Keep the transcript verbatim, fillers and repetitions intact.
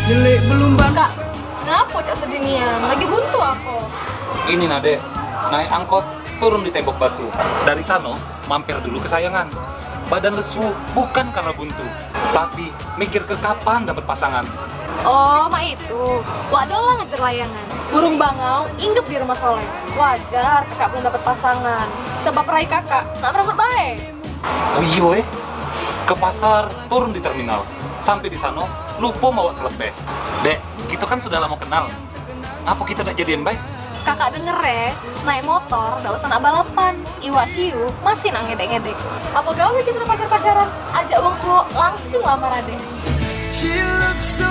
Nyelik belum ban. Kak, ngapo cak sedih nian? Lagi buntu aku. Ini nah, Dek, naik angkot turun di Tembok Batu. Dari sano mampir dulu ke Sayangan. Badan lesu bukan karena buntu, tapi mikir ke kapan dapat pasangan. Oh, mak itu. Wak doang ngejar layangan. Burung bangau inggep di rumah soleh. Wajar kakak belum dapat pasangan. Sebab rai kakak nak merebut bae. Oh iyo eh, ke pasar turun di terminal. Sampai di sano lupa bawa kelepeh. Dek, kita kan sudah lama kenal. Apa kita dak jadian bae? Kakak denger eh, naik motor dak usah nak balapan. Iwak hiu masih nak ngedek-ngedek. Apa gawe kita pacar-pacaran? Ajak wong tuo langsung lamar ade. She looks so